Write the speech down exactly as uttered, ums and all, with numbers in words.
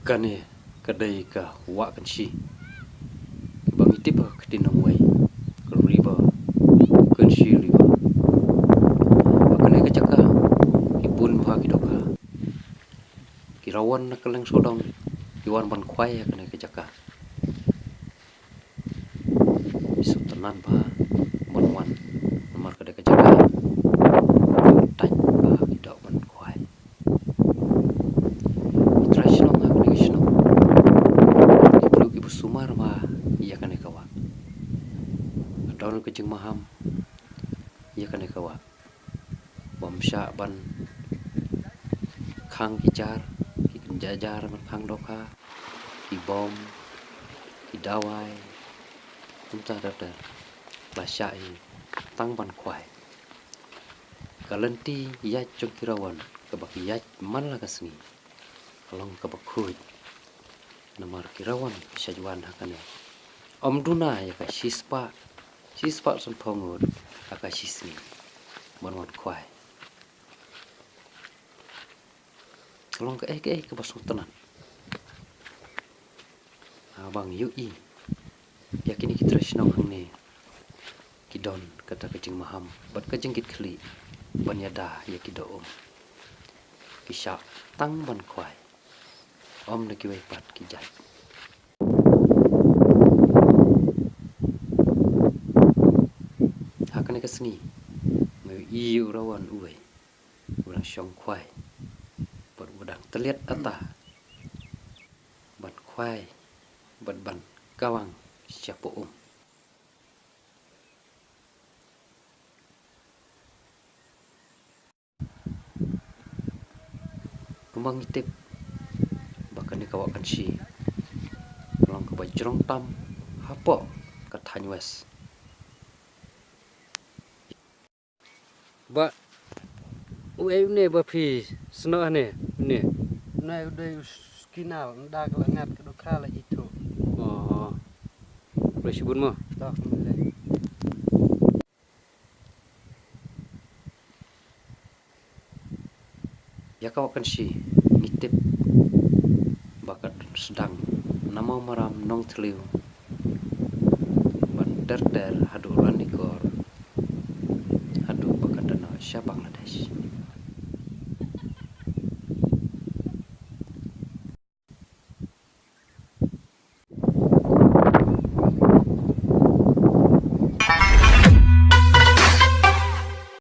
Kane ka dei ka wah Kynshi, kaba ngi tip ha ka ktien nongwei ka river, Kynshi River. Ha kane ka jaka ki bun bha ki dohkha. Ki rawon na kylleng sawdong ki wan ban khwai ha kane ka jaka. Ki sngewtynnat bha ban wan namar ka dei ka jaka kaba tait bha ki doh ban khwai. Ki trai shnong ha kane ka shnong ki briew kiba sumar bha ïa kane ka wah. Ka don ka jingmaham ïa kane ka wah. Bym shah ban khang ki jar, ki kynja jar ban khang dohkha, ki bom, ki dawai, kumta ter ter. La shah hi tang ban khwai. Ka lynti ïaid jong ki rawon kaba ki ïaid man la ka sngi ka long kaba khuid. Namar ki rawon ki shait wan ha kane ym duna ïa ka shispah, shispah sanphew ngut ha ka shisngi ban wan khwai. Ka long kaei kaei kaba sngewtynnat. Haba ngi ïohi ïa kine ki trai shnong hangne ki don kata ka jingmaham bad ka jingkitkhlieh ban ïada ïa ki doh um. Ki shah tang ban khwai, ym da kiwei pat ki jait. Ha kane ka sngi nga ïohi u rawon uwei u dang shong khwai bad u dang tylliat ata ban khwai bad ban kawang shapoh um. Kumba ngi tip ba kane ka wah Kynshi ka long kaba jrong tam hapoh ka thaiñ West. Bah, uei une ba phi snoh hangne, une? Une u dei u skinal, ynda ka la ngat ka dohkha la ithuh. Oh. Khublei shibun mo. Ïa ka wah Kynshi ngi tip ba ka sdang na Mawmaram, Nongthliew, ban ter ter haduh Ranikor, haduh ba ka dang sha Bangladesh.